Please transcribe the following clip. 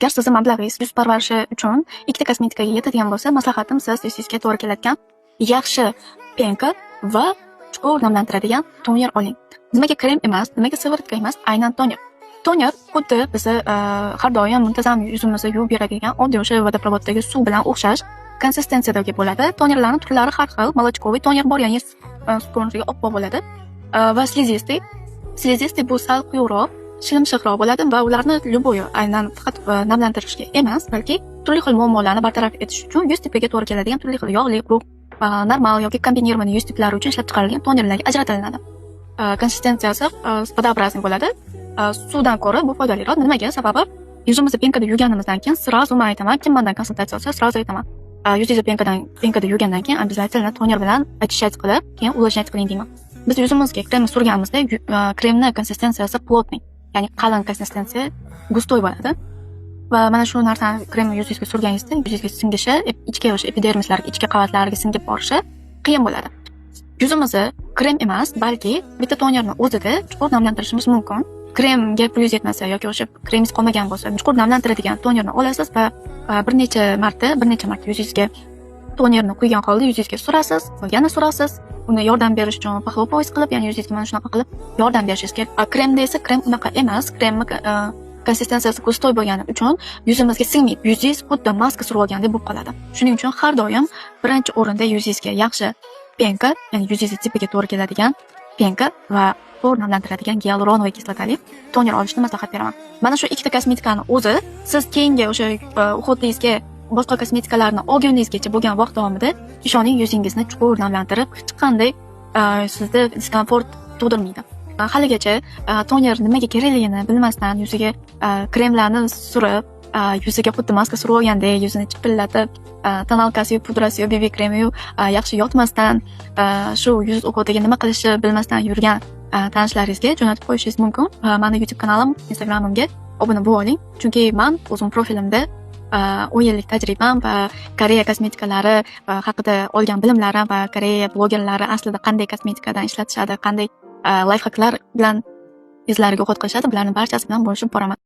Agar sizni mablag'ingiz yuz parvarishi uchun ikkita kosmetikaga yetadigan bo'lsa, maslahatim, siz yuzingizga to'g'ri keladigan yaxshi пенка va chuqur namlantiradigan toner oling. Nimaga krem emas, nimaga сыворотка emas, aynan toner? Toner xuddi bizni har doim muntazam yuzimizni yuvib beradigan oddiy o'sha водопровод dagi suv bilan o'xshash konsistensiyadagi bo'ladi. Tonerlarning turlari har xil. Молочковый toner bor, ya'ni sut ko'rinishida oppoq bo'ladi. Va слизистый. Слизистый bu sal quyuqroq, shilimshiqroq bo'ladi va ularni любой aynan faqat namlantirishga emas, balki turli xil muammolarni bartaraf etish uchun yuz tipiga to'g'ri keladigan turli xil yog'li, quruq, normal yoki комбинированный yuz tiplari uchun ishlab chiqarilgan tonerlarga ajratilinadi. Konsistensiyasi водообразный bo'ladi. Suvdan ko'ra bu foydaliroq. Nimaga? Sababi yuzimizni пенка da yuvganimizdan keyin сразу man aytaman, kim mandan konsultatsiya olsa, сразу aytaman. Yuzingizni пенка da yuvgandan keyin обязательно toner bilan очищать qilib, keyin увлажнять qiling deyman. Biz yuzimizga kremni surganimizda kremni konsistensiyasi плотный, ya'ni qalin konsistensiya, густой bo'ladi. Va mana shu narsani, kremni yuzingizga surganingizda yuzingizga singishi, ichki o'sha epidermislarga, ichki qavatlariga singib borishi qiyin bo'ladi. Yuzimizni krem emas, balki bitta tonerni o'zida chuqur namlantirishimiz mumkin. Kremga pulingiz yetmasa yoki o'sha kremingiz qolmagan bo'lsa, chuqur namlantiradigan tonerni olasiz va bir necha marta yuzingizga tonerni quygan holda yuzingizga surasiz va yana surasiz. Uni yordam berish uchun похлопывать qilib, ya'ni yuzingizga mana shunaqa qilib yordam berishingiz kerak. Kremda esa krem unaqa emas. Kremni konsistensiyasi густой bo'lgani uchun yuzimizga singmaydi. Yuzingiz xuddi maska surib olgandek bo'lib qoladi. Shuning uchun har doim birinchi o'rinda yuzingizga yaxshi пенка, ya'ni yuzingizni tipiga to'g'ri keladigan пенка va chuqur namlantiradigan гиалуроновый kislotali toner olishni maslahat beraman. Mana shu ikkita kosmetikani o'zi siz keyingi o'sha уход ingizga boshqa kosmetikalarni olguningizgacha bo'lgan vaqt davomida, ishoning, yuzingizni chuqur namlantirib, hech qanday sizda diskomfort tug'dirmaydi. Haligacha toner nimaga kerakligini bilmasdan yuziga kremlarni surib, yuziga xuddi maska surib olgandek yuzini chipillatib, тоналка siyu, pudrasiyu, BB kremiyu yaxshi yotmasdan, shu yuz уход iga nima qilishni bilmasdan yurgan tanishlaringizga jo'natib qo'yishingiz mumkin. Va mani YouTube kanalim, Instagramimga obuna bo'lib oling, chunki man o'zim profilimda 10 yillik tajribam va Koreya kosmetikalari haqida olgan bilimlarim va Koreya blogerlari aslida qanday kosmetikadan ishlatishadi, qanday лайфхак lar bilan yuzlariga уход qilishadi, bularni barchasi bilan bo'lishib boraman.